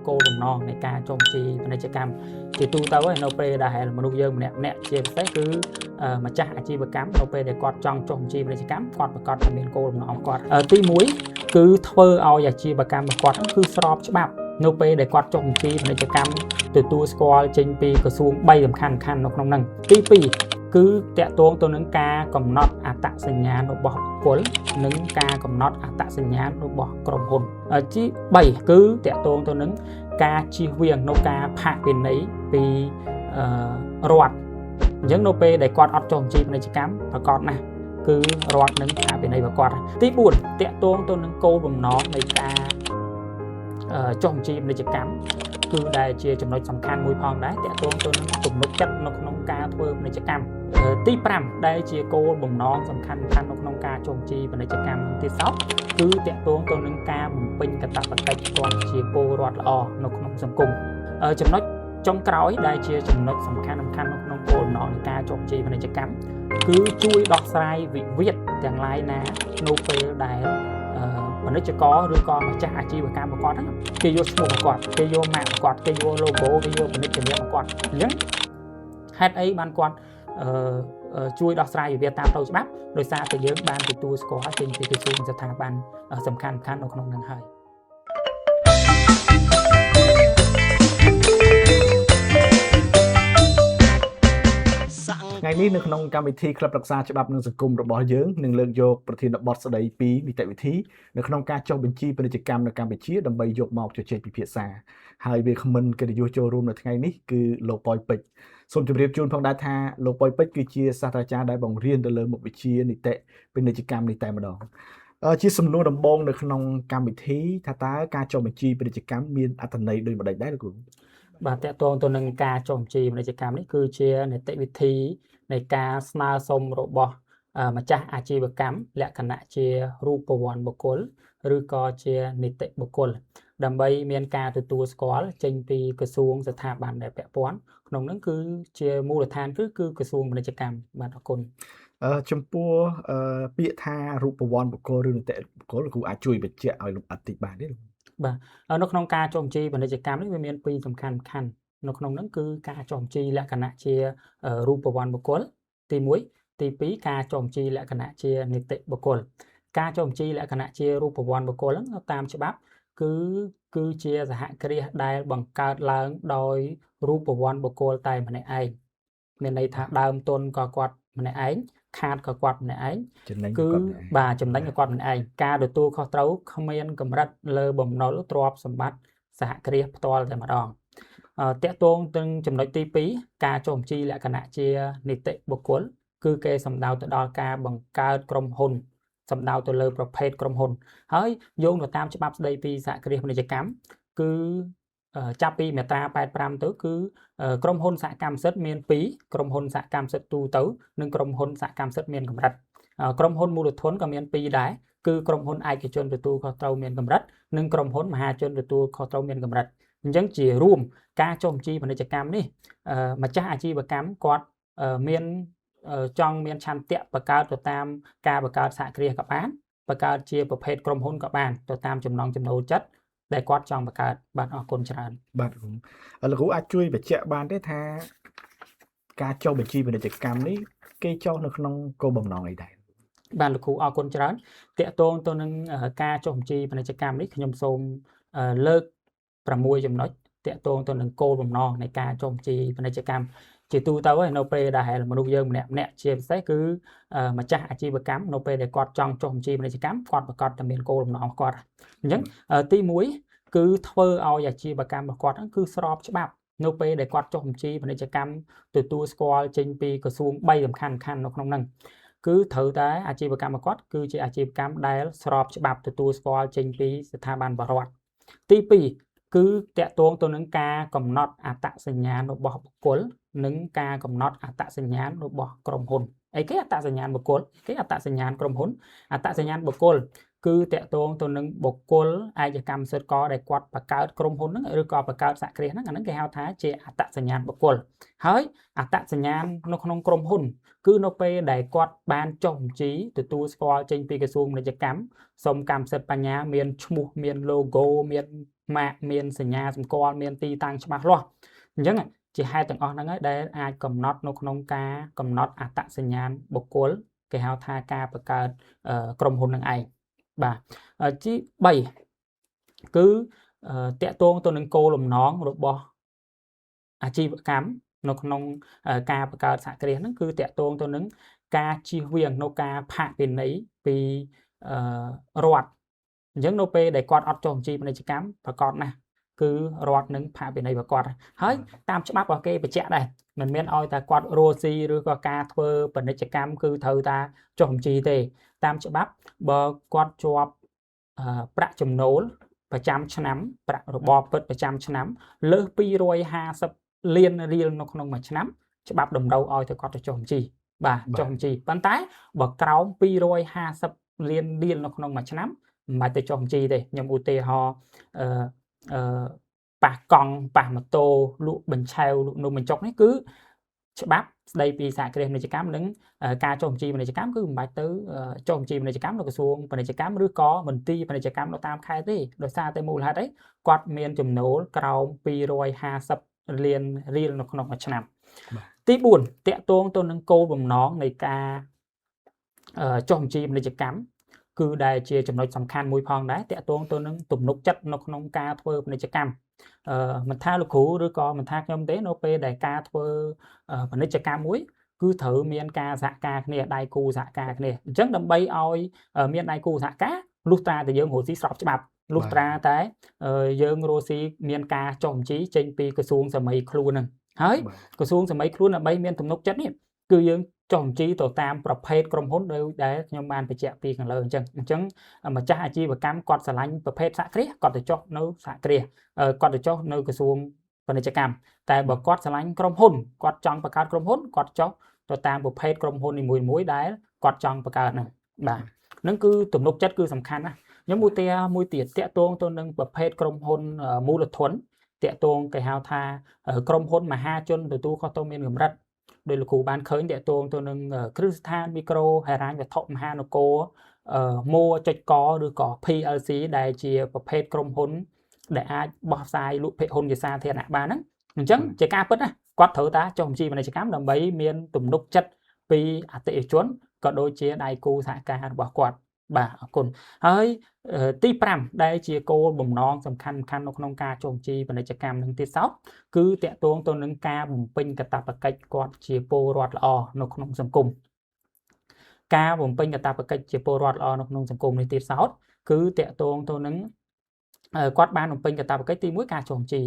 គោលបំណងនៃការចុះបញ្ជីពាណិជ្ជកម្មជាទូទៅហើយនៅពេលដែលមនុស្សយើងម្នាក់ម្នាក់ជាពិសេសគឺម្ចាស់អាជីវកម្មនៅពេលដែលគាត់ចង់ចុះបញ្ជីពាណិជ្ជកម្មគាត់ប្រាកដតែមានគោលបំណងគាត់ទី1គឺធ្វើឲ្យអាជីវកម្មរបស់គាត់គឺស្របច្បាប់នៅពេលដែលគាត់ចុះបញ្ជីពាណិជ្ជកម្មទទួលស្គាល់ចេញពីក្រសួង3សំខាន់ៗនៅក្នុងហ្នឹងទី2គឺតាក់ទងទៅនឹងការកំណត់អត្តសញ្ញាណរបស់បុគ្គលនិងការកំណត់អត្តសញ្ញាណរបស់ក្រុមហ៊ុនទី3គឺតាក់ទងទៅនឹងការជៀសវាងនៅការផាកពិន័យពីរដ្ឋអញ្ចឹងនៅពេលដែលគាត់អត់ចុះបញ្ជីពាណិជ្ជកម្មប្រកបណាស់គឺរដ្ឋនឹងផាកពិន័យរបស់គាត់ទី4តាក់ទងទៅនឹងគោលបំណងនៃការចុះបញ្ជីពាណិជ្ជកម្មគឺដែលជាចំណុចសំខាន់មួយផងដែរតាក់ទងទៅនឹងទំនុកចិត្តនៅក្នុងការធ្វើពាណិជ្ជកម្មទី5ដែលជាគោលបំណងសំខាន់ៗនៅក្នុងការចុះបញ្ជីពាណិជ្ជកម្មនឹងទៀតសោតគឺតាក់ទងទៅនឹងការបំពេញកាតព្វកិច្ចគាត់ជាពលរដ្ឋល្អនៅក្នុងសង្គមចំណុចចុងក្រោយដែលជាចំណុចសំខាន់ៗនៅក្នុងគោលបំណងនៃការចុះបញ្ជីពាណិជ្ជកម្មគឺជួយដោះស្រាយវិវាទទាំងឡាយណានៅពេលដែលពាណិជ្ជករឬក៏ម្ចាស់អាជីវកម្មរបស់គាត់ហ្នឹងគេយកឈ្មោះរបស់គាត់គេយកម៉ាករបស់គាត់គេយក logo គេយកពាណិជ្ជកម្មរបស់គាត់អញ្ចឹងហេតុអីបានគាត់ជួយដោះស្រាយវិវាទតាមផ្លូវច្បាប់ដោយសារតែយើងបានទទួលស្គាល់ចេញពីក្រសួងស្ថាប័នសំខាន់ៗនៅក្នុងនឹងហើយ ថ្ងៃនេះនៅក្នុងកម្មវិធីក្លឹបប្រឹក្សាច្បាប់និងសង្គមរបស់យើងនឹងលើកយកប្រធានបទស្ដីពីនីតិវិធីនៅក្នុងការចុះបញ្ជីពាណិជ្ជកម្មនៅកម្ពុជាដើម្បីយកមកជជែកពិភាក្សាហើយវាគ្មិនកិត្តិយសចូលរួមនៅថ្ងៃនេះគឺលោកប៉យពេជ្រសូមជម្រាបជូនផងដែរថាលោកប៉យពេជ្រគឺជាសាស្ត្រាចារ្យដែលបង្រៀនទៅលើមុខវិជ្ជានីតិពាណិជ្ជកម្មនេះតែម្ដងជាសំណួរដំបូងនៅក្នុងកម្មវិធីថាតើការចុះបញ្ជីពាណិជ្ជកម្មមានអត្ថន័យដូចម្តេចដែរលោកគ្រូ បាទតកតងទៅនឹងការចុះបញ្ជីពាណិជ្ជកម្មនេះគឺជានីតិវិធីនៃការស្នើសុំរបស់ម្ចាស់អាជីវកម្មលក្ខណៈជារូបវន្តបុគ្គលឬក៏ជានីតិបុគ្គលដើម្បីមានការទទួលស្គាល់ចេញពីក្រសួងស្ថាប័នដែលពាក់ព័ន្ធក្នុងនោះគឺជាមូលដ្ឋានគឺក្រសួងពាណិជ្ជកម្មបាទអរគុណ ចំពោះពាក្យថារូបវន្តបុគ្គលឬនីតិបុគ្គលលោកគ្រូអាចជួយបញ្ជាក់ឲ្យលម្អិតតិចបានទេលោក បាទនៅក្នុងការចុះបញ្ជីពាណិជ្ជកម្មនេះវាមានពីរសំខាន់នៅក្នុងនោះគឺការចុះបញ្ជីលក្ខណៈជារូបវន្តបុគ្គលទី1ទី2ការចុះបញ្ជីលក្ខណៈជានីតិបុគ្គលការចុះបញ្ជីលក្ខណៈជារូបវន្តបុគ្គលហ្នឹងតាមច្បាប់គឺជាសហគ្រាសដែលបង្កើតឡើងដោយរូបវន្តបុគ្គលតែម្នាក់ឯងមានន័យថាដើមទុនក៏គាត់ម្នាក់ឯងខាតក៏គាត់ម្នាក់ឯង ចំណេញ គឺ គាត់ម្នាក់ឯង បាទចំណេញក៏គាត់ម្នាក់ឯងការទទួលខុសត្រូវគ្មានកម្រិតលើបំណុលទ្រព្យសម្បត្តិសហគ្រាសផ្ទាល់តែម្ដងតាក់ទងនឹងចំណុចទី2ការចុះបញ្ជីលក្ខណៈជានីតិបុគ្គលគឺគេសំដៅទៅដល់ការបង្កើតក្រុមហ៊ុនសំដៅទៅលើប្រភេទក្រុមហ៊ុនហើយយោងទៅតាមច្បាប់ស្តីពីសហគ្រាសពាណិជ្ជកម្មគឺចាប់ពីមាត្រា85ទៅគឺក្រុមហ៊ុនសហកម្មសិទ្ធិមាន2ក្រុមហ៊ុនសហកម្មសិទ្ធិទូទៅនិងក្រុមហ៊ុនសហកម្មសិទ្ធិមានកម្រិតក្រុមហ៊ុនមូលធនក៏មាន2ដែរគឺក្រុមហ៊ុនឯកជនទទួលខុសត្រូវមានកម្រិតនិងក្រុមហ៊ុនមហាជនទទួលខុសត្រូវមានកម្រិតអញ្ចឹងជារួមការចុះបញ្ជីពាណិជ្ជកម្មនេះម្ចាស់អាជីវកម្មគាត់មានចង់មានឆន្ទៈបង្កើតទៅតាមការបង្កើតសហគ្រាសក៏បានបង្កើតជាប្រភេទក្រុមហ៊ុនក៏បានទៅតាមចំណង់ចំណូលចិត្តដែលគាត់ចង់បង្កើតបាទអរគុណច្រើន បាទគ្រូលោកគ្រូអាចជួយបញ្ជាក់បានទេថាការចុះបញ្ជីពាណិជ្ជកម្មនេះគេចុះនៅក្នុងគោលបំណងអីដែរ បាទលោកគ្រូអរគុណច្រើនតាក់ទងទៅនឹងការចុះបញ្ជីពាណិជ្ជកម្មនេះខ្ញុំសូមលើក6ចំណុចតាក់ទងទៅនឹងគោលបំណងនៃការចុះបញ្ជីពាណិជ្ជកម្មជាទូទៅហើយនៅពេលដែលមនុស្សយើងម្នាក់ៗជាពិសេសគឺម្ចាស់អាជីវកម្មនៅពេលដែលគាត់ចង់ចុះបញ្ជីពាណិជ្ជកម្មគាត់ប្រាកដតែមានគោលបំណងគាត់អញ្ចឹងទី1គឺធ្វើឲ្យអាជីវកម្មរបស់គាត់ហ្នឹងគឺស្របច្បាប់នៅពេលដែលគាត់ចុះបញ្ជីពាណិជ្ជកម្មទទួលស្គាល់ចេញពីក្រសួង3សំខាន់ៗនៅក្នុងហ្នឹងគឺត្រូវតែអាជីវកម្មរបស់គាត់គឺជាអាជីវកម្មដែលស្របច្បាប់ទទួលស្គាល់ចេញពីស្ថាប័នរបស់រដ្ឋទី2គឺតាក់ទងទៅនឹងការកំណត់អត្តសញ្ញាណរបស់បុគ្គលនិងការកំណត់អត្តសញ្ញាណរបស់ក្រុមហ៊ុនអីគេអត្តសញ្ញាណបុគ្គលគេអត្តសញ្ញាណក្រុមហ៊ុនអត្តសញ្ញាណបុគ្គល គឺតាក់ទងទៅនឹងបុគ្គលឯកកម្មសិទ្ធិករដែលគាត់បង្កើតក្រុមហ៊ុនហ្នឹងឬក៏បង្កើតសហគ្រាសហ្នឹងអាហ្នឹងគេហៅថាជាអត្តសញ្ញាណបុគ្គលហើយអត្តសញ្ញាណនៅក្នុងក្រុមហ៊ុនគឺនៅពេលដែលគាត់បានចុះបញ្ជីទទួលស្គាល់ចេញពីក្រសួងពាណិជ្ជកម្មសុំកម្មសិទ្ធិបញ្ញាមានឈ្មោះមាន logo មានម៉ាកមានសញ្ញាសម្គាល់មានទីតាំងច្បាស់លាស់អញ្ចឹងជាហេតុទាំងអស់ហ្នឹងហើយដែលអាចកំណត់នៅក្នុងការកំណត់អត្តសញ្ញាណបុគ្គលគេហៅថាការបង្កើតក្រុមហ៊ុននឹងឯងបាទទី3គឺតាក់ទងទៅនឹងគោលបំណងរបស់អាជីវកម្មនៅក្នុងការបង្កើតសហគ្រាសហ្នឹងគឺតាក់ទងទៅនឹងការជៀសវាងនៅការផាកពិន័យពីរដ្ឋអញ្ចឹងនៅពេលដែលគាត់អត់ចុះបញ្ជីពាណិជ្ជកម្មប្រកបណាស់គឺរដ្ឋនឹងផាកពិន័យរបស់គាត់ហើយតាមច្បាប់របស់គេបញ្ជាក់ដែរមិនមែនឲ្យតែគាត់រស់ស៊ីឬក៏ការធ្វើពាណិជ្ជកម្មគឺត្រូវតែចុះបញ្ជីទេតាមច្បាប់បើគាត់ជាប់ប្រាក់ចំណូលប្រចាំឆ្នាំប្រាក់របរពិតប្រចាំឆ្នាំលើស250លានរៀលនៅក្នុងមួយឆ្នាំច្បាប់តម្រូវឲ្យតែគាត់ទៅចុះបញ្ជីបាទចុះបញ្ជីប៉ុន្តែបើក្រោម250លានរៀលនៅក្នុងមួយឆ្នាំមិនបាច់ទៅចុះបញ្ជីទេខ្ញុំឧទាហរណ៍អឺប៉ះកង់ប៉ះម៉ូតូលក់បញ្ឆេវលក់នំបញ្ចុកនេះគឺច្បាប់ស្ដីពីសហគ្រាសពាណិជ្ជកម្មនិងការចុះបញ្ជីពាណិជ្ជកម្មគឺមិនបាច់ទៅចុះបញ្ជីពាណិជ្ជកម្មនៅក្រសួងពាណិជ្ជកម្មឬក៏មន្ទីរពាណិជ្ជកម្មនៅតាមខេត្តទេដោយសារតែមូលហេតុអីគាត់មានចំណូលក្រោម250លានរៀលនៅក្នុងមួយឆ្នាំទី4តាក់ទងទៅនឹងគោលបំណងនៃការចុះបញ្ជីពាណិជ្ជកម្មគឺដែលជាចំណុចសំខាន់មួយផងដែរតាក់ទងទៅនឹងទំនុកចិត្តនៅក្នុងការធ្វើពាណិជ្ជកម្មមិនថាលោកគ្រូឬក៏មិនថាខ្ញុំទេនៅពេលដែលការធ្វើពាណិជ្ជកម្មមួយគឺត្រូវមានការសហការគ្នាដៃគូសហការគ្នាអញ្ចឹងដើម្បីឲ្យមានដៃគូសហការលុះត្រាតែយើងរកស៊ីស្របច្បាប់លុះត្រាតែយើងរកស៊ីមានការចុះបញ្ជីចេញពីក្រសួងសាមីខ្លួនហ្នឹងហើយក្រសួងសាមីខ្លួនដើម្បីមានទំនុកចិត្តនេះគឺយើងចុះបញ្ជីទៅតាមប្រភេទក្រុមហ៊ុនដោយដែលខ្ញុំបានបញ្ជាក់ពីខាងលើអញ្ចឹងម្ចាស់អាជីវកម្មគាត់ស្រឡាញ់ប្រភេទសហគ្រាសគាត់ទៅចុះនៅសហគ្រាសគាត់ទៅចុះនៅក្រសួងពាណិជ្ជកម្មតែបើគាត់ស្រឡាញ់ក្រុមហ៊ុនគាត់ចង់បង្កើតក្រុមហ៊ុនគាត់ចុះទៅតាមប្រភេទក្រុមហ៊ុននីមួយៗដែលគាត់ចង់បង្កើតហ្នឹងបាទហ្នឹងគឺទំនុកចិត្តគឺសំខាន់ណាស់ខ្ញុំឧទាហរណ៍មួយទៀតតាក់ទងទៅនឹងប្រភេទក្រុមហ៊ុនមូលធនតាក់ទងគេហៅថាក្រុមហ៊ុនមហាជនទទួលខុសត្រូវមានកម្រិតដោយលោកគ្រូបានឃើញតាក់ទងទៅនឹងគ្រឹះស្ថានមីក្រូហិរញ្ញវត្ថុមហានគរមួចុចកឬក៏ PLC ដែលជាប្រភេទក្រុមហ៊ុនដែលអាចបោះផ្សាយលក់ភាគហ៊ុនជាសាធារណៈបានហ្នឹងអញ្ចឹងជាការពិតណាគាត់ត្រូវតាចុះបញ្ជីពាណិជ្ជកម្មដើម្បីមានទំនុកចិត្តពីអតិថិជនក៏ដូចជាដៃគូសហការរបស់គាត់បាទអរគុណហើយទី5ដែលជាគោលបំណងសំខាន់នៅក្នុងការចុះបញ្ជីពាណិជ្ជកម្មនឹងទៀតសោតគឺតាក់ទងទៅនឹងការបំពេញកាតព្វកិច្ចគាត់ជាពលរដ្ឋល្អនៅក្នុងសង្គមការបំពេញកាតព្វកិច្ចជាពលរដ្ឋល្អនៅក្នុងសង្គមនេះទៀតសោតគឺតាក់ទងទៅនឹងគាត់បានបំពេញកាតព្វកិច្ចទី1ការចុះបញ្ជី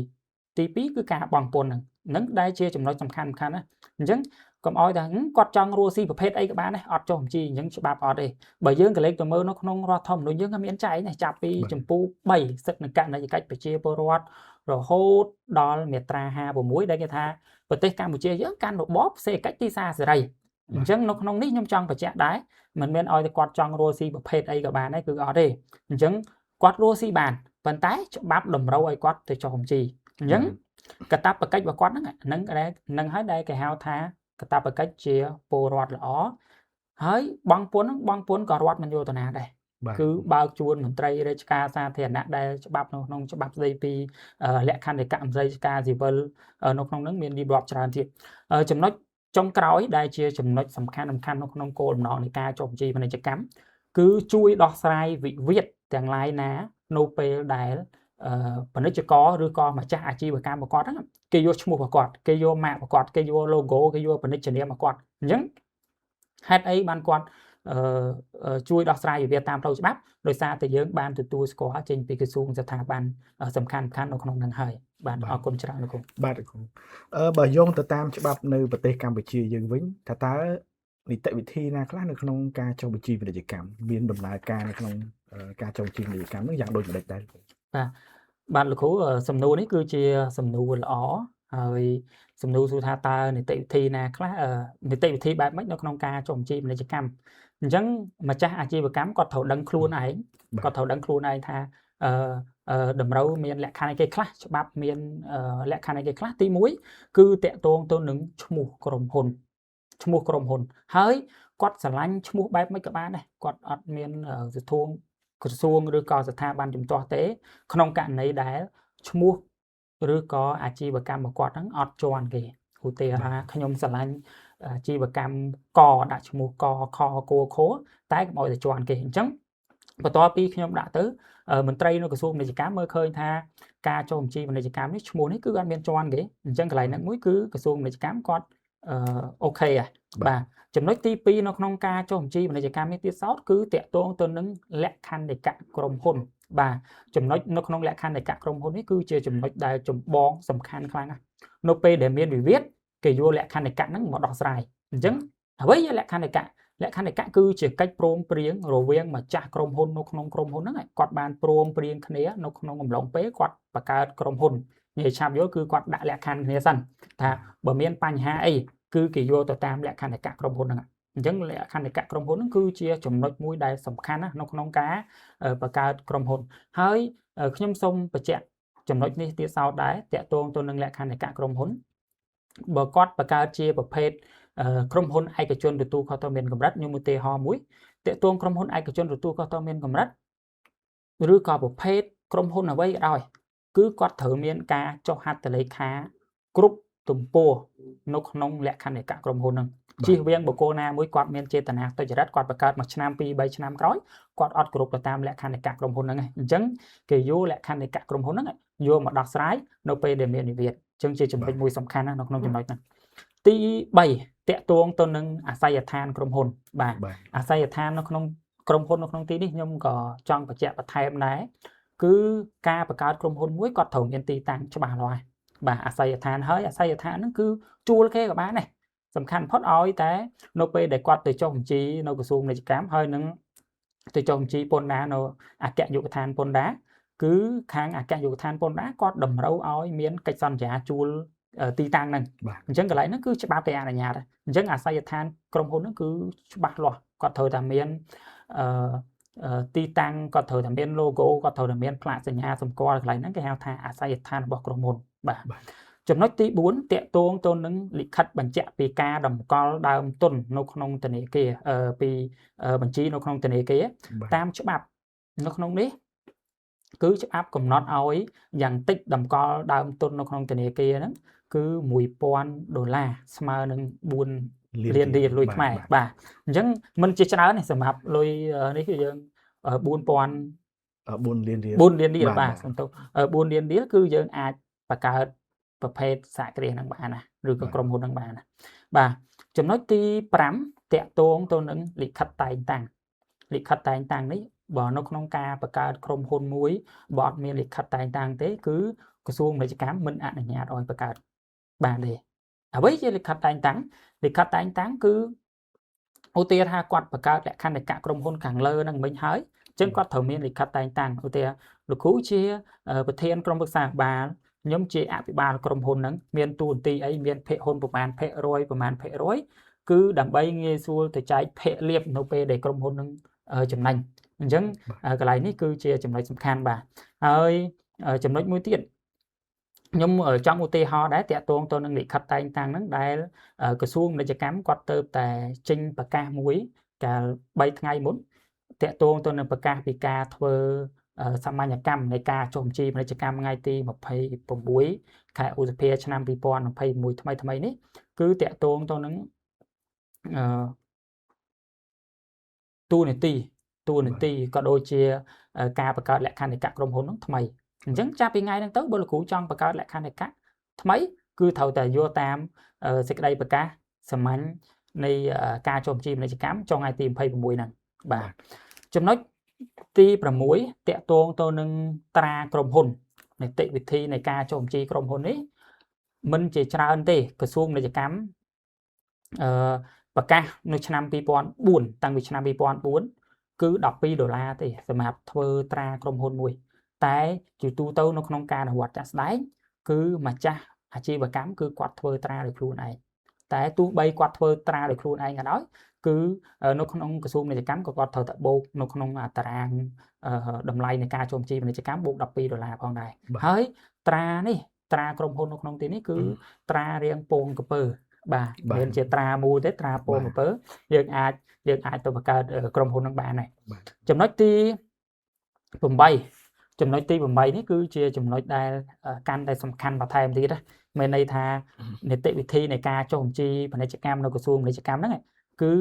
ទី2គឺការបង់ពន្ធហ្នឹងដែលជាចំណុចសំខាន់ណាអញ្ចឹងកុំឲ្យតែគាត់ចង់រស់ស៊ីប្រភេទអីក៏បានដែរអត់ចុះបញ្ជីអញ្ចឹងច្បាប់អត់ទេបើយើងក៏លេចទៅមើលនៅក្នុងរដ្ឋធម្មនុញ្ញយើងក៏មានចែងដែរចាប់ពីចម្ពោះ3សិទ្ធិនិងករណីយកិច្ចប្រជាពលរដ្ឋរហូតដល់មាត្រា56ដែលគេថាប្រទេសកម្ពុជាយើងកាន់របបសេដ្ឋកិច្ចទីផ្សារសេរីអញ្ចឹងនៅក្នុងនេះខ្ញុំចង់បញ្ជាក់ដែរមិនមែនឲ្យតែគាត់ចង់រស់ស៊ីប្រភេទអីក៏បានដែរគឺអត់ទេអញ្ចឹងគាត់រស់ស៊ីបានប៉ុន្តែច្បាប់តម្រូវឲ្យគាត់ទៅចុះបញ្ជីអញ្ចឹងកាតព្វកិច្ចរបស់គាត់ហ្នឹងនឹងហើយដែលគេហៅថាកាតព្វកិច្ចជាពលរដ្ឋល្អហើយបង់ពន្ធហ្នឹងបង់ពន្ធក៏រដ្ឋមិនយកទៅណាដែរគឺបើកជួនមន្ត្រីរាជការសាធារណៈដែលច្បាប់នៅក្នុងច្បាប់ស្ដីពីលក្ខន្តិកៈមន្ត្រីរាជការស៊ីវិលនៅក្នុងហ្នឹងមានរៀបរាប់ច្រើនទៀតចំណុចចុងក្រោយដែលជាចំណុចសំខាន់នៅក្នុងគោលបំណងនៃការចុះបញ្ជីពាណិជ្ជកម្មគឺជួយដោះស្រាយវិវាទទាំងឡាយណានៅពេលដែលពាណិជ្ជករឬក៏ម្ចាស់អាជីវកម្មរបស់គាត់ហ្នឹងគេយកឈ្មោះរបស់គាត់គេយកម៉ាករបស់គាត់គេយក logo គេយកពាណិជ្ជនាមរបស់គាត់អញ្ចឹងហេតុអីបានគាត់ជួយដោះស្រាយវិវាទតាមផ្លូវច្បាប់ដោយសារតែយើងបានទទួលស្គាល់ចេញពីក្រសួងស្ថាប័នសំខាន់នៅក្នុងនឹងហើយបាទអរគុណច្រើនលោកគ្រូបាទលោកគ្រូបើយោងទៅតាមច្បាប់នៅប្រទេសកម្ពុជាយើងវិញថាតើនីតិវិធីណាខ្លះនៅក្នុងការចុះបញ្ជីពាណិជ្ជកម្មមានដំណើរការនៅក្នុងការចុះបញ្ជីពាណិជ្ជកម្មនឹងយ៉ាងដូចម្តេចដែរបាទលោកគ្រូសំណួរនេះគឺជាសំណួរល្អហើយសំណួរសួរថាតើនីតិវិធីណាខ្លះនីតិវិធីបែបម៉េចនៅក្នុងការចុះបញ្ជីពាណិជ្ជកម្ម អញ្ចឹងម្ចាស់អាជីវកម្មគាត់ត្រូវដឹងខ្លួនឯងគាត់ត្រូវដឹងខ្លួនឯងថាតម្រូវមានលក្ខខណ្ឌអីគេខ្លះច្បាប់មានលក្ខខណ្ឌអីគេខ្លះទី1គឺតាក់ទងទៅនឹងឈ្មោះក្រុមហ៊ុនឈ្មោះក្រុមហ៊ុនហើយគាត់ស្រឡាញ់ឈ្មោះបែបម៉េចក៏បានដែរគាត់អត់មានសធួងក្រសួងឬក៏ស្ថាប័នជំទាស់ទេក្នុងករណីដែលឈ្មោះឬក៏អាជីវកម្មរបស់គាត់ហ្នឹងអត់ជាន់គេឧទាហរណ៍ថាខ្ញុំស្រឡាញ់អាជីវកម្មកដាក់ឈ្មោះកខគខតែកុំឲ្យតែជាន់គេអញ្ចឹងបន្ទាប់ពីខ្ញុំដាក់ទៅមន្ត្រីនៅក្រសួងពាណិជ្ជកម្មមើលឃើញថាការចុះបញ្ជីពាណិជ្ជកម្មនេះឈ្មោះនេះគឺអត់មានជាន់គេអញ្ចឹងកន្លែងហ្នឹងមួយគឺក្រសួងពាណិជ្ជកម្មគាត់អូខេហ៎បាទចំណុចទី2នៅក្នុងការចុះបញ្ជីពាណិជ្ជកម្មនេះទៀតសោតគឺតាក់ទងទៅនឹងលក្ខន្តិកៈក្រុមហ៊ុនបាទចំណុចនៅក្នុងលក្ខន្តិកៈក្រុមហ៊ុននេះគឺជាចំណុចដែលចម្បងសំខាន់ខ្លាំងណាស់នៅពេលដែលមានវិវាទគេយកលក្ខន្តិកៈហ្នឹងមកដោះស្រាយអញ្ចឹងអ្វីជាលក្ខន្តិកៈលក្ខន្តិកៈគឺជាកិច្ចព្រមព្រៀងរវាងម្ចាស់ក្រុមហ៊ុននៅក្នុងក្រុមហ៊ុនហ្នឹងគាត់បានព្រមព្រៀងគ្នានៅក្នុងអំឡុងពេលគាត់បង្កើតក្រុមហ៊ុននិយាយឆាប់យល់គឺគាត់ដាក់លក្ខខណ្ឌគ្នាសិនថាបើមានបញ្ហាអីគឺគេយកទៅតាមលក្ខន្តិកៈក្រុមហ៊ុនហ្នឹងអញ្ចឹងលក្ខន្តិកៈក្រុមហ៊ុនហ្នឹងគឺជាចំណុចមួយដែលសំខាន់ណាស់នៅក្នុងការបង្កើតក្រុមហ៊ុនហើយខ្ញុំសូមបញ្ជាក់ចំណុចនេះទៀតសោតដែរតាក់ទងទៅនឹងលក្ខន្តិកៈក្រុមហ៊ុនបើគាត់បង្កើតជាប្រភេទក្រុមហ៊ុនឯកជនទទួលខុសត្រូវមានកម្រិតខ្ញុំឧទាហរណ៍មួយតាក់ទងក្រុមហ៊ុនឯកជនទទួលខុសត្រូវមានកម្រិតឬក៏ប្រភេទក្រុមហ៊ុនអ្វីក៏ដោយគឺគាត់ត្រូវមានការចុះហត្ថលេខាគ្រប់ទំព័រនៅក្នុងលក្ខន្តិកៈក្រុមហ៊ុនហ្នឹងជៀសវាងបុគ្គលណាមួយគាត់មានចេតនាទុច្ចរិតគាត់បង្កើតមួយឆ្នាំ2 3ឆ្នាំក្រោយគាត់អត់គោរពទៅតាមលក្ខន្តិកៈក្រុមហ៊ុនហ្នឹងឯងអញ្ចឹងគេយកលក្ខន្តិកៈក្រុមហ៊ុនហ្នឹងយកមកដោះស្រាយនៅពេលដែលមានវិវាទអញ្ចឹងជាចំណុចមួយសំខាន់ណាស់នៅក្នុងចំណុចហ្នឹងទី3តាក់ទងទៅនឹងអាសយដ្ឋានក្រុមហ៊ុនបាទអាសយដ្ឋាននៅក្នុងក្រុមហ៊ុននៅក្នុងទីនេះខ្ញុំក៏ចង់បញ្ជាក់បន្ថែមដែរគឺការបង្កើតក្រុមហ៊ុនមួយគាត់ត្រូវមានទីតាំងច្បាស់លាស់បាទអាសយដ្ឋានហើយអាសយដ្ឋានហ្នឹងគឺជួលគេក៏បានដែរសំខាន់ផុតឲ្យតែនៅពេលដែលគាត់ទៅចុះបញ្ជីនៅក្រសួងពាណិជ្ជកម្មហើយនឹងទៅចុះបញ្ជីពន្ធដារនៅអគ្គនាយកដ្ឋានពន្ធដារគឺខាងអគ្គនាយកដ្ឋានពន្ធដារគាត់តម្រូវឲ្យមានកិច្ចសន្យាជួលទីតាំងហ្នឹងអញ្ចឹងកន្លែងហ្នឹងគឺច្បាប់តែអនុញ្ញាតអញ្ចឹងអាសយដ្ឋានក្រុមហ៊ុនហ្នឹងគឺច្បាស់លាស់គាត់ត្រូវតែមានទីតាំងគាត់ត្រូវតែមាន logo គាត់ត្រូវតែមានផ្លាកសញ្ញាសម្គាល់កន្លែងហ្នឹងគេហៅថាអាសយដ្ឋានរបស់ក្រុមហ៊ុនបាទចំណុចទី4តាក់ទងទៅនឹងលិខិតបញ្ជាក់ពីការតម្កល់ដើមទុននៅក្នុងធនាគារពីបញ្ជីនៅក្នុងធនាគារតាមច្បាប់នៅក្នុងនេះគឺច្បាប់កំណត់ឲ្យយ៉ាងតិចតម្កល់ដើមទុននៅក្នុងធនាគារហ្នឹងគឺ$1000ស្មើនឹង4លានរៀលលុយខ្មែរបាទអញ្ចឹងមិនជាច្រើនទេសម្រាប់លុយនេះគឺយើង4លានរៀល4លានរៀលបាទសំទោស4លានរៀលគឺយើងអាចបង្កើតប្រភេទសហគ្រាសហ្នឹងបានណាឬក៏ក្រុមហ៊ុនហ្នឹងបានណាបាទចំណុចទី5តាក់ទងទៅនឹងលិខិតតែងតាំងលិខិតតែងតាំងនេះបើនៅក្នុងការបង្កើតក្រុមហ៊ុនមួយបើអត់មានលិខិតតែងតាំងទេគឺក្រសួងពាណិជ្ជកម្មមិនអនុញ្ញាតឲ្យបង្កើតបានទេអ្វីជាលិខិតតែងតាំងលិខិតតែងតាំងគឺឧទាហរណ៍ថាគាត់បង្កើតលក្ខន្តិកៈក្រុមហ៊ុនខាងលើហ្នឹងមិញហើយអញ្ចឹងគាត់ត្រូវមានលិខិតតែងតាំងឧទាហរណ៍លោកគ្រូជាប្រធានក្រុមប្រឹក្សាបាលខ្ញុំជាអភិបាលក្រុមហ៊ុនហ្នឹងមានតួនាទីអីមានភាគហ៊ុនប្រមាណភាគរយប្រមាណភាគរយគឺដើម្បីងាយស្រួលទៅចែកភាគលាភនៅពេលដែលក្រុមហ៊ុនហ្នឹងចំណេញអញ្ចឹងកន្លែងនេះគឺជាចំណុចសំខាន់បាទហើយចំណុចមួយទៀតខ្ញុំចង់ឧទាហរណ៍ដែរតាក់ទងទៅនឹងលិខិតតែងតាំងហ្នឹងដែលក្រសួងពាណិជ្ជកម្មគាត់ទៅតែចេញប្រកាសមួយកាល3ថ្ងៃមុនតាក់ទងទៅនឹងប្រកាសពីការធ្វើសាមញ្ញកម្មនៃការចុះបញ្ជីពាណិជ្ជកម្មថ្ងៃទី26ខែឧសភាឆ្នាំ2021ថ្មីៗនេះគឺតាក់ទងទៅនឹងតួនាទីក៏ដូចជាការបង្កើតលក្ខន្តិកៈក្រុមហ៊ុនហ្នឹងថ្មីអញ្ចឹងចាប់ពីថ្ងៃហ្នឹងទៅបើលោកគ្រូចង់បង្កើតលក្ខន្តិកៈថ្មីគឺត្រូវតែយកតាមសេចក្តីប្រកាសសាមញ្ញនៃការចុះបញ្ជីពាណិជ្ជកម្មចុងថ្ងៃទី26ហ្នឹងបាទចំណុចទី6តាក់ទងទៅនឹងត្រាក្រុមហ៊ុននីតិវិធីនៃការចុះបញ្ជីក្រុមហ៊ុននេះមិនជាច្រើនទេក្រសួងពាណិជ្ជកម្មប្រកាសនៅឆ្នាំ2004តាំងពីឆ្នាំ2004គឺ$12ទេសម្រាប់ធ្វើត្រាក្រុមហ៊ុនមួយតែជាទូទៅនៅក្នុងការអនុវត្តជាក់ស្ដែងគឺម្ចាស់អាជីវកម្មគឺគាត់ធ្វើត្រាដោយខ្លួនឯងតែទោះបីគាត់ធ្វើត្រាដោយខ្លួនឯងក៏ដោយ គឺនៅក្នុងក្រសួងពាណិជ្ជកម្មក៏គាត់ត្រូវតែបូកនៅក្នុងតារាងតម្លៃនៃការចុះបញ្ជីពាណិជ្ជកម្មបូក12ដុល្លារផងដែរហើយត្រានេះត្រាក្រុមហ៊ុននៅក្នុងទីនេះគឺត្រារៀងពងកពើបាទមិនជាត្រាមូលទេត្រាពងកពើយើងអាចទៅបង្កើតក្រុមហ៊ុននឹងបានដែរចំណុចទី8ចំណុចទី8នេះគឺជាចំណុចដែលកាន់តែសំខាន់បន្ថែមទៀតណាមានន័យថានីតិវិធីនៃការចុះបញ្ជីពាណិជ្ជកម្មនៅក្រសួងពាណិជ្ជកម្មហ្នឹងគឺ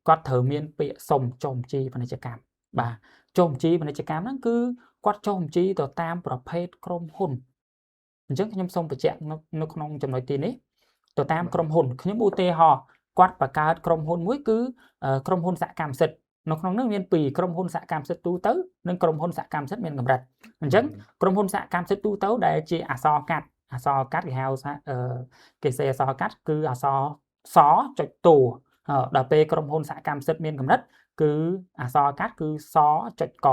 គាត់ត្រូវមានពាក្យសុំចុះបញ្ជីពាណិជ្ជកម្មបាទចុះបញ្ជីពាណិជ្ជកម្មហ្នឹងគឺគាត់ចុះបញ្ជីទៅតាមប្រភេទក្រុមហ៊ុនអញ្ចឹងខ្ញុំសូមបញ្ជាក់នៅក្នុងចំណុចទីនេះទៅតាមក្រុមហ៊ុនខ្ញុំឧទាហរណ៍គាត់បង្កើតក្រុមហ៊ុនមួយគឺក្រុមហ៊ុនសហកម្មសិទ្ធិនៅក្នុងនោះមានពីរក្រុមហ៊ុនសហកម្មសិទ្ធិទូទៅនិងក្រុមហ៊ុនសហកម្មសិទ្ធិមានកម្រិតអញ្ចឹងក្រុមហ៊ុនសហកម្មសិទ្ធិទូទៅដែលជាអក្សរកាត់គេហៅថាគេសេអក្សរកាត់គឺអក្សរសចុចតួដល់ពេលក្រុមហ៊ុនសហកម្មសិទ្ធិមានកម្រិតគឺអក្សរកាត់គឺសចុចក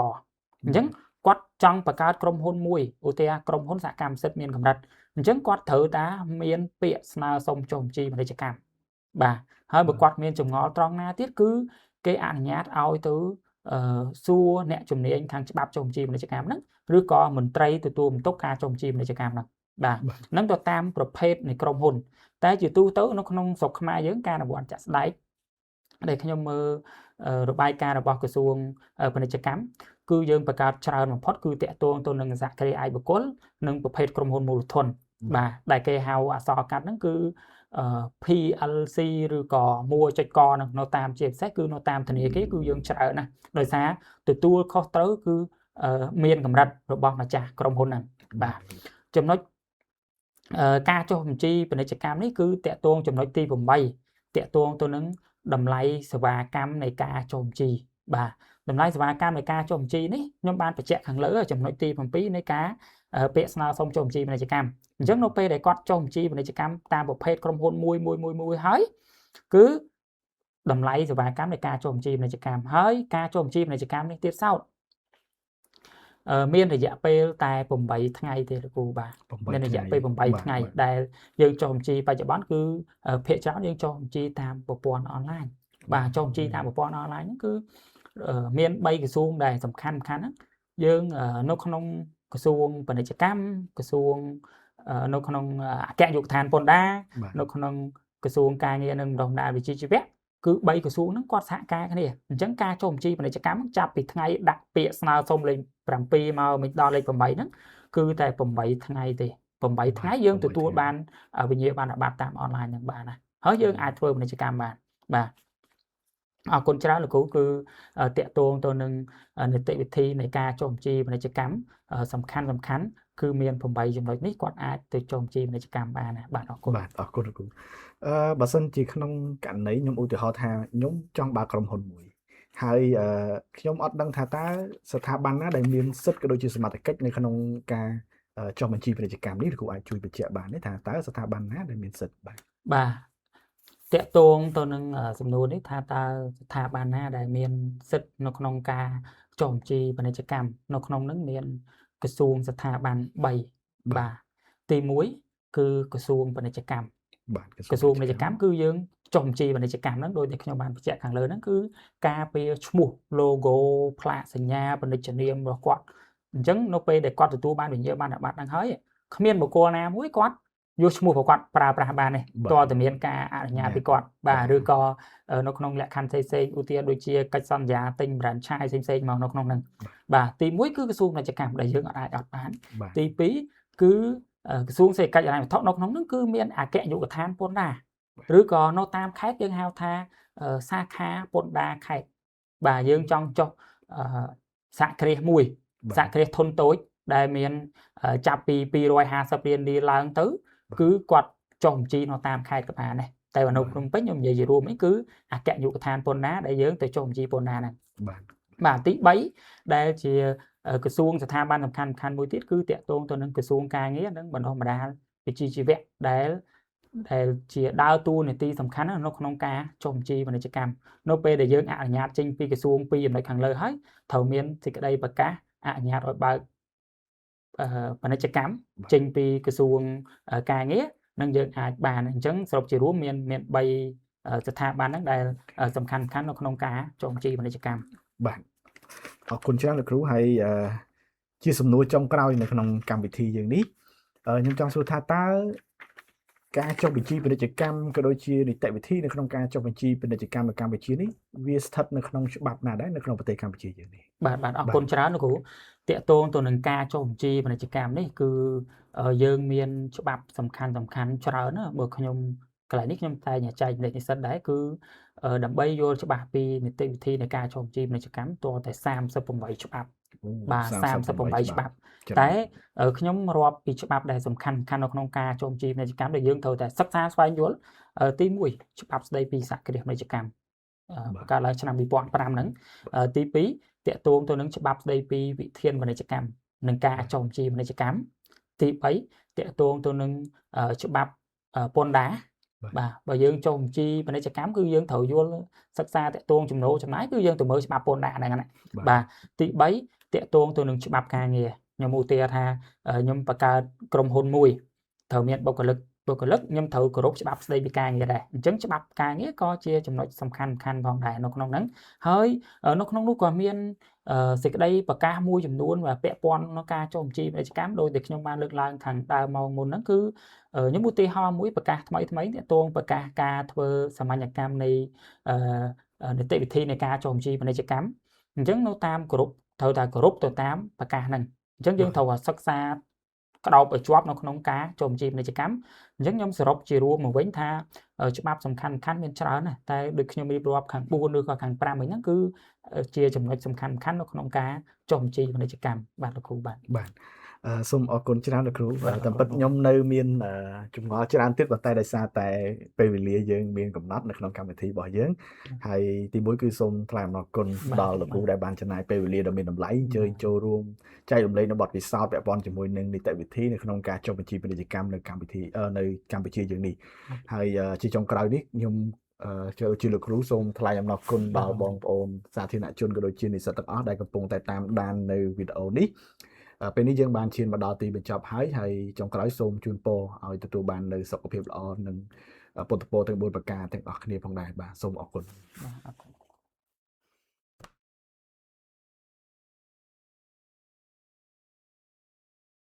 អញ្ចឹងគាត់ចង់បង្កើតក្រុមហ៊ុនមួយឧទាហរណ៍ក្រុមហ៊ុនសហកម្មសិទ្ធិមានកម្រិតអញ្ចឹងគាត់ត្រូវតែមានពាក្យស្នើសុំចុះបញ្ជីពាណិជ្ជកម្មបាទហើយបើគាត់មានចម្ងល់ត្រង់ណាទៀតគឺគេអនុញ្ញាតឲ្យទៅសួរអ្នកជំនាញខាងច្បាប់ចុះបញ្ជីពាណិជ្ជកម្មហ្នឹងឬក៏មន្ត្រីទទួលបន្ទុកការចុះបញ្ជីពាណិជ្ជកម្មហ្នឹងបាទហ្នឹងទៅតាមប្រភេទនៃក្រុមហ៊ុនតែជាទូទៅនៅក្នុងស្រុកខ្មែរយើងការអនុវត្តជាក់ស្ដែងដែលខ្ញុំមើលរបាយការណ៍របស់ក្រសួងពាណិជ្ជកម្មគឺយើងបង្កើតច្រើនបំផុតគឺតាក់ទងទៅនឹងសហគ្រាសឯកបុគ្គលនិងប្រភេទក្រុមហ៊ុនមូលធនបាទដែលគេហៅអក្សរកាត់ហ្នឹងគឺ PLC ឬក៏មួចុចកហ្នឹងនៅតាមជាពិសេសគឺនៅតាមធនាគារគឺយើងច្រើនណាស់ដោយសារទទួលខុសត្រូវគឺមានកម្រិតរបស់ម្ចាស់ក្រុមហ៊ុនហ្នឹងបាទចំណុចការចុះបញ្ជីពាណិជ្ជកម្មនេះគឺតាក់ទងចំណុចទី8តាក់ទងទៅនឹងតម្លៃសេវាកម្មនៃការចុះបញ្ជីបាទតម្លៃសេវាកម្មនៃការចុះបញ្ជីនេះខ្ញុំបានបញ្ជាក់ខាងលើចំណុចទី7នៃការពាក្យស្នើសុំចុះបញ្ជីពាណិជ្ជកម្មអញ្ចឹងនៅពេលដែលគាត់ចុះបញ្ជីពាណិជ្ជកម្មតាមប្រភេទក្រុមហ៊ុនមួយមួយមួយមួយហើយគឺតម្លៃសេវាកម្មនៃការចុះបញ្ជីពាណិជ្ជកម្មហើយការចុះបញ្ជីពាណិជ្ជកម្មនេះទៀតសោតមានរយៈពេលតែ8ថ្ងៃទេលោកគ្រូបាទមានរយៈពេល8ថ្ងៃដែលយើងចុះបញ្ជីបច្ចុប្បន្នគឺភាគច្រើនយើងចុះបញ្ជីតាមប្រព័ន្ធអនឡាញបាទចុះបញ្ជីតាមប្រព័ន្ធអនឡាញហ្នឹងគឺមាន3ក្រសួងដែលសំខាន់ហ្នឹងយើងនៅក្នុងក្រសួងពាណិជ្ជកម្មក្រសួងនៅក្នុងអគ្គនាយកដ្ឋានពន្ធដារនៅក្នុងក្រសួងការងារនិងបណ្ដុះបណ្ដាលវិជ្ជាជីវៈគឺ3ក្រសួងហ្នឹងគាត់សហការគ្នាអញ្ចឹងការចុះបញ្ជីពាណិជ្ជកម្មចាប់ពីថ្ងៃដាក់ពាក្យស្នើសុំលេខ7មកមិនដល់លេខ8ហ្នឹងគឺតែ8ថ្ងៃទេ8ថ្ងៃយើងទទួលបានវិញ្ញាបនបត្រតាមអនឡាញហ្នឹងបានណាហើយយើងអាចធ្វើពាណិជ្ជកម្មបានបាទអរគុណច្រើនលោកគ្រូគឺតាក់ទងទៅនឹងនីតិវិធីនៃការចុះបញ្ជីពាណិជ្ជកម្មសំខាន់គឺមាន8ចំណុចនេះគាត់អាចទៅចុះបញ្ជីពាណិជ្ជកម្មបានណាបាទអរគុណបាទអរគុណលោកគ្រូបើសិនជាក្នុងករណីខ្ញុំឧទាហរណ៍ថាខ្ញុំចង់បើកក្រុមហ៊ុនមួយហើយខ្ញុំអត់ដឹងថាតើស្ថាប័នណាដែលមានសិទ្ធិក៏ដូចជាសមត្ថកិច្ចនៅក្នុងការចុះបញ្ជីពាណិជ្ជកម្មនេះលោកគ្រូអាចជួយបញ្ជាក់បានទេថាតើស្ថាប័នណាដែលមានសិទ្ធិបាទបាទតាក់ទងទៅនឹងសំណួរនេះថាតើស្ថាប័នណាដែលមានសិទ្ធិនៅក្នុងការចុះបញ្ជីពាណិជ្ជកម្មនៅក្នុងនឹងមានក្រសួងស្ថាប័ន3បាទទី1គឺក្រសួងពាណិជ្ជកម្មបាទក្រសួងពាណិជ្ជកម្មគឺយើងចុះបញ្ជីពាណិជ្ជកម្មហ្នឹងដោយដែលខ្ញុំបានបញ្ជាក់ខាងលើហ្នឹងគឺការពារឈ្មោះ logo ផ្លាកសញ្ញាពាណិជ្ជនាមរបស់គាត់អញ្ចឹងនៅពេលដែលគាត់ទទួលបានវិញ្ញាបនបត្រហ្នឹងហើយគ្មានបុគ្គលណាមួយគាត់យកឈ្មោះរបស់គាត់ប្រើប្រាស់បានទេទាល់តែមានការអនុញ្ញាតពីគាត់បាទឬក៏នៅក្នុងលក្ខខណ្ឌផ្សេងៗឧទាហរណ៍ដូចជាកិច្ចសន្យាទិញ franchise ផ្សេងៗមកនៅក្នុងហ្នឹងបាទទី1គឺក្រសួងពាណិជ្ជកម្មដែលយើងអាចអត់បានទី2គឺក្រសួងសេដ្ឋកិច្ចហិរញ្ញវត្ថុនៅក្នុងហ្នឹងគឺមានអគ្គនាយកដ្ឋានពន្ធដារឬក៏នៅតាមខេត្តយើងហៅថាសាខាពន្ធដារខេត្តបាទយើងចង់ចុះសហគ្រាសមួយសហគ្រាសធុនតូចដែលមានចាប់ពី250លានរៀលឡើងទៅគឺគាត់ចុះបញ្ជីនៅតាមខេត្តក៏បានដែរតែនៅភ្នំពេញខ្ញុំនិយាយជារួមនេះគឺអគ្គនាយកដ្ឋានពន្ធដារដែលយើងទៅចុះបញ្ជីពន្ធដារហ្នឹងបាទទី3ដែលជាក្រសួងស្ថាប័នសំខាន់មួយទៀតគឺតាក់ទងទៅនឹងក្រសួងការងារនិងបណ្ដុះបណ្ដាលវិជ្ជាជីវៈដែលជាដើរតួនាទីសំខាន់នៅក្នុងការចុះបញ្ជីពាណិជ្ជកម្មនៅពេលដែលយើងអនុញ្ញាតចេញពីក្រសួងពីចំណុចខាងលើហើយត្រូវមានសេចក្តីប្រកាសអនុញ្ញាតឲ្យបើកពាណិជ្ជកម្មចេញពីក្រសួងការងារនឹងយើងអាចបានអញ្ចឹងសរុបជារួមមាន3 ស្ថាប័នហ្នឹងដែលសំខាន់ៗនៅក្នុងការចុះបញ្ជីពាណិជ្ជកម្ម បាទអរគុណច្រើនលោកគ្រូហើយជាសំណួរចុងក្រោយនៅក្នុងកម្មវិធីយើងនេះខ្ញុំចង់សួរថាតើការចុះបញ្ជីពាណិជ្ជកម្មក៏ដូចជានីតិវិធីនៅក្នុងការចុះបញ្ជីពាណិជ្ជកម្មនៅកម្ពុជានេះវាស្ថិតនៅក្នុងច្បាប់ណាដែរនៅក្នុងប្រទេសកម្ពុជាយើងនេះ បាទបាទអរគុណច្រើនលោកគ្រូតាក់ទងទៅនឹងការចុះបញ្ជីពាណិជ្ជកម្មនេះគឺយើងមានច្បាប់សំខាន់សំខាន់ច្រើនណាបើខ្ញុំកន្លែងនេះខ្ញុំតែងចែករំលែកនិស្សិតដែរគឺដើម្បីយល់ច្បាស់ពីនីតិវិធីនៃការចុះបញ្ជីពាណិជ្ជកម្មតតែ38ច្បាប់បាទ38ច្បាប់តែខ្ញុំរាប់ពីច្បាប់ដែលសំខាន់សំខាន់នៅក្នុងការចុះបញ្ជីពាណិជ្ជកម្មដែលយើងត្រូវតែសិក្សាស្វែងយល់ទី1ច្បាប់ស្តីពីសហគ្រាសពាណិជ្ជកម្មបង្កើតឡើងឆ្នាំ2005ហ្នឹងទី2តាក់ទងទៅនឹងច្បាប់ស្តីពីវិធានពាណិជ្ជកម្មនិងការចុះបញ្ជីពាណិជ្ជកម្មទី3តាក់ទងទៅនឹងច្បាប់ពន្ធដារបាទបើយើងចុះបញ្ជីពាណិជ្ជកម្មគឺយើងត្រូវយល់សិក្សាតាក់ទងចំណូលចំណាយគឺយើងទៅមើលច្បាប់ពន្ធដារហ្នឹងណាបាទទី3តាក់ទងទៅនឹងច្បាប់ការងារខ្ញុំឧទាហរណ៍ថាខ្ញុំបង្កើតក្រុមហ៊ុនមួយត្រូវមានបុគ្គលិកខ្ញុំត្រូវគោរពច្បាប់ស្តីពីការងារដែរអញ្ចឹងច្បាប់ការងារក៏ជាចំណុចសំខាន់សំខាន់ផងដែរនៅក្នុងហ្នឹងហើយនៅក្នុងនោះក៏មានសេចក្តីប្រកាសមួយចំនួនពាក់ព័ន្ធនឹងការចុះបញ្ជីពាណិជ្ជកម្មដោយដែលខ្ញុំបានលើកឡើងខាងដើមមកមុនហ្នឹងគឺខ្ញុំឧទាហរណ៍មួយប្រកាសថ្មីថ្មីទាក់ទងប្រកាសការធ្វើសាមញ្ញកម្មនៃនីតិវិធីនៃការចុះបញ្ជីពាណិជ្ជកម្មអញ្ចឹងនៅតាមគោរពត្រូវតែគោរពទៅតាមប្រកាសហ្នឹងអញ្ចឹងយើងត្រូវតែសិក្សាក្តោបឲ្យជាប់នៅក្នុងការចុះបញ្ជីពាណិជ្ជកម្មអញ្ចឹងខ្ញុំសរុបជារួមមកវិញថាច្បាប់សំខាន់សំខាន់មានច្រើនណាស់តែដូចខ្ញុំរៀបរាប់ខាង4ឬក៏ខាង5វិញហ្នឹងគឺជាចំណុចសំខាន់សំខាន់នៅក្នុងការចុះបញ្ជីពាណិជ្ជកម្មបាទលោកគ្រូបាទ បាទសូមអរគុណច្រើនលោកគ្រូតាមពិតខ្ញុំនៅមានចម្ងល់ច្រើនទៀតប៉ុន្តែដោយសារតែពេលវេលាយើងមានកំណត់នៅក្នុងកម្មវិធីរបស់យើងហើយទីមួយគឺសូមថ្លែងអំណរគុណដល់លោកគ្រូដែលបានចំណាយពេលវេលាដ៏មានតម្លៃអញ្ជើញចូលរួមចែករំលែកនូវបទពិសោធន៍ពាក់ព័ន្ធជាមួយនឹងនីតិវិធីនៅក្នុងការចុះបញ្ជីពាណិជ្ជកម្មនៅកម្មវិធីនៅកម្ពុជាយើងនេះហើយជាចុងក្រោយនេះខ្ញុំជាលោកគ្រូសូមថ្លែងអំណរគុណដល់បងប្អូនសាធារណជនក៏ដូចជានិស្សិតទាំងអស់ដែលកំពុងតែតាមដាននៅវីដេអូនេះពេលនេះយើងបានឈានមកដល់ទីបញ្ចប់ហើយហើយចុងក្រោយសូមជូនពរឲ្យទទួលបាននូវសុខភាពល្អនិងពុទ្ធពរទាំង4ប្រការទាំងអស់គ្នាផងដែរបាទសូមអរគុណ បាទអរគុណ